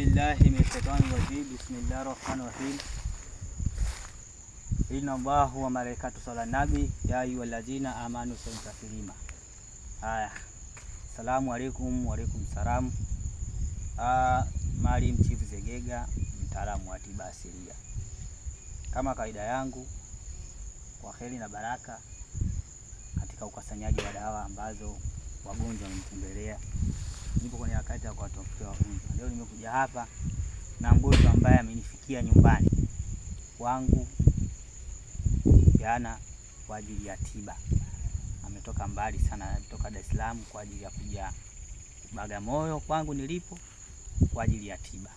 Billahi minash shaitani rajim. Bismillahir rahmanir rahim. Inna Allahu wa malaikatu sala nabi ya ayyuhallazina amanu sallu taslima. Haya. Salamu alaikum wa alaikum salam. Maalim Chief Zegega, mtaalamu wa tiba asilia. Kama kawaida yangu, kwa heri na baraka katika ukusanyaji wa dawa ambazo wagonjwa wanatembelea. Nipo kwenye wakati wa kuwatafuta wagonjwa. Leo nimekuja hapa na mgonjwa ambaye amenifikia nyumbani kwangu jana kwa ajili ya tiba. Ametoka mbali sana, ametoka Dar es Salaam kwa ajili ya kuja Bagamoyo kwangu nilipo kwa ajili ya tiba.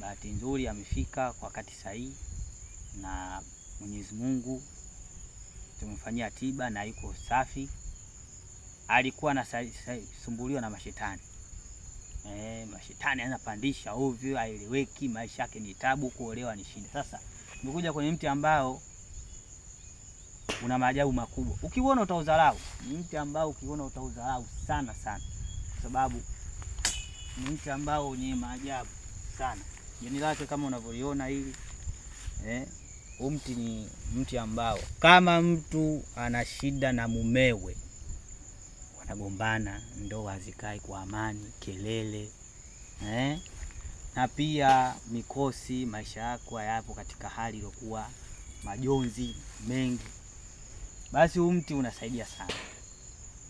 Bahati nzuri amefika kwa wakati sahihi na Mwenyezi Mungu tumemfanyia tiba na yuko safi. Alikuwa anasumbuliwa na mashetani. Mashetani anapandisha ovyo, haeleweki, maisha yake ni tabu, kuolewa ni shida. Sasa nimekuja kwenye mti ambao una maajabu makubwa. Ukiuona utaudharau. Ni mti ambao ukiuona utaudharau sana sana. Kwa sababu ni mti ambao wenye maajabu sana. Jani lake kama unavyoliona hili. Huu mti ni mti ambao kama mtu ana shida na mumewe, wanagombana, ndoa hazikai kwa amani, kelele, na pia mikosi, maisha yako hayapo katika hali iliyokuwa majonzi mengi, basi huu mti unasaidia sana.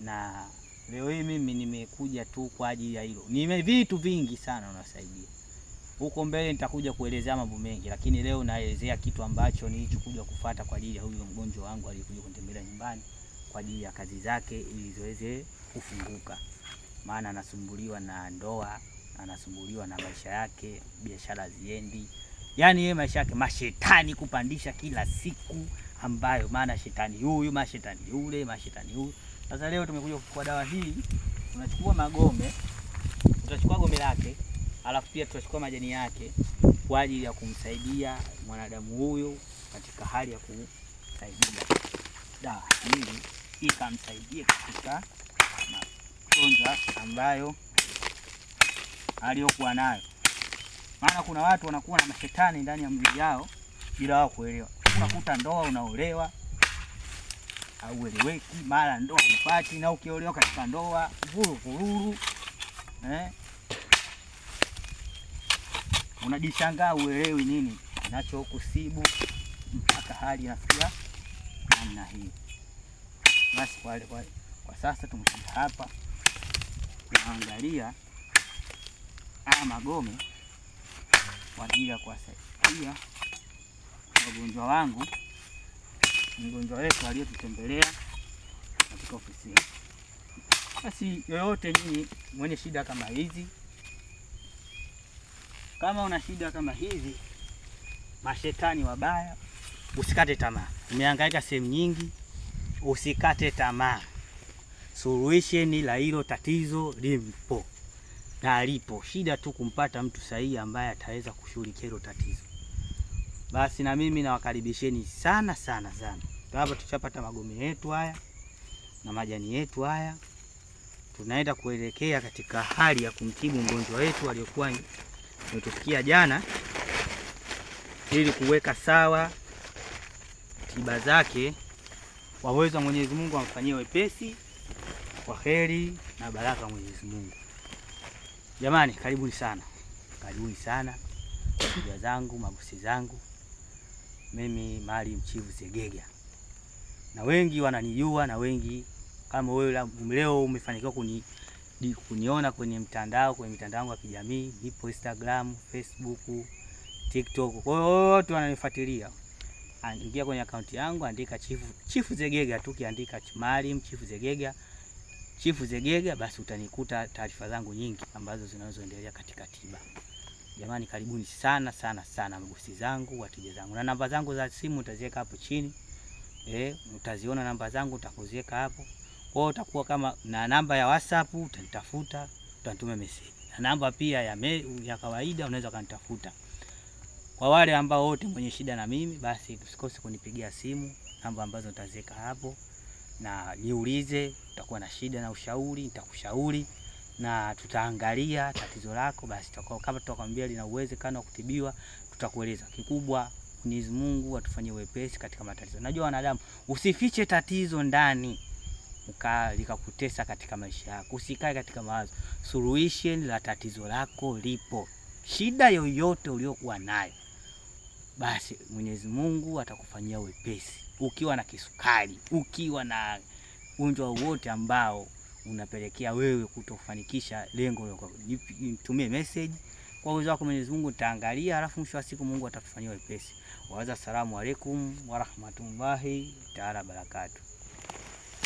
Na leo hii mimi nimekuja tu kwa ajili ya hilo. Nime vitu vingi sana unasaidia. Huko mbele nitakuja kuelezea mambo mengi, lakini leo naelezea kitu ambacho nilichokuja kufuata kwa ajili ya huyu mgonjwa wangu aliyekuja kunitembelea nyumbani kwa ajili ya kazi zake ili ziweze kufunguka. Maana anasumbuliwa na ndoa, anasumbuliwa na maisha yake, biashara haziendi. Yaani yeye maisha yake mashetani kupandisha kila siku, ambayo maana shetani huyu, mashetani yule, mashetani huyu. Sasa leo tumekuja kuchukua dawa hii, tunachukua magome, tutachukua gome lake, alafu pia tutachukua majani yake kwa ajili ya kumsaidia mwanadamu huyu katika hali ya kusaidia dawa hii ikamsaidie katika magonjwa ambayo aliyokuwa nayo. Maana kuna watu wanakuwa na mashetani ndani ya mwili yao bila wao kuelewa. Unakuta ndoa unaolewa haueleweki, mara ndoa hupati, na ukiolewa katika ndoa vuru vururu, unajishangaa uelewi nini kinachokusibu mpaka hali inafikia namna hii. Basi kwa sasa tumefika hapa tunaangalia haya magome kwa ajili ya kuwasaidia wagonjwa wangu, mgonjwa wetu aliyetutembelea katika ofisi yetu. Basi yoyote nyinyi mwenye shida kama hizi, kama una shida kama hizi, mashetani wabaya, usikate tamaa. Umehangaika sehemu nyingi, usikate tamaa. Solution la hilo tatizo lipo na lipo. Shida tu kumpata mtu sahihi ambaye ataweza kushughulikia hilo tatizo. Basi na mimi nawakaribisheni sana sana sana. Hapa tushapata magome yetu haya na majani yetu haya. Tunaenda kuelekea katika hali ya kumtibu mgonjwa wetu aliyokuwa ametufikia jana, ili kuweka sawa tiba zake. Kwa uwezo wa Mwenyezi Mungu amfanyie wepesi, kwa heri na baraka Mwenyezi Mungu. Jamani, karibuni sana. Karibuni sana ndugu zangu, mabosi zangu. Mimi Maalim Chief Zegega. Na wengi wananijua, na wengi kama wewe leo umefanikiwa kuniona kwenye mtandao, kwenye mitandao yangu ya kijamii, nipo Instagram, Facebook, TikTok. Kwa hiyo wote wananifuatilia. Ingia kwenye akaunti yangu, andika Chief Zegega tu, kiandika Maalim Chief Zegega, Chief Zegega, basi utanikuta taarifa zangu nyingi ambazo zinazoendelea katika tiba. Jamani, karibuni sana sana sana mabosi zangu, wateja zangu. Na namba zangu za simu nitaziweka hapo chini. Utaziona namba zangu nitakuziweka hapo. Kwa hiyo utakuwa kama na namba ya WhatsApp utanitafuta, utanitumia message. Na namba pia ya kawaida unaweza kunitafuta. Kwa wale ambao wote mwenye shida na mimi, basi usikose kunipigia simu, namba ambazo nitaziweka hapo, na niulize, utakuwa na shida na ushauri, nitakushauri na tutaangalia tatizo lako. Basi kama tutakwambia lina uwezekano wa kutibiwa, tutakueleza. Kikubwa Mwenyezi Mungu atufanyie wepesi katika matatizo. Najua wanadamu, usifiche tatizo ndani likakutesa katika maisha yako. Usikae katika mawazo. Solution la tatizo lako lipo. Shida yoyote uliyokuwa nayo, basi Mwenyezi Mungu atakufanyia wepesi. Ukiwa na kisukari, ukiwa na ugonjwa wowote ambao unapelekea wewe kutofanikisha lengo lako, nitumie message. Kwa uwezo wako Mwenyezi Mungu nitaangalia, alafu mwisho wa siku Mungu atatufanyia wepesi. Waza, salamu alaikum warahmatullahi taala barakatuh.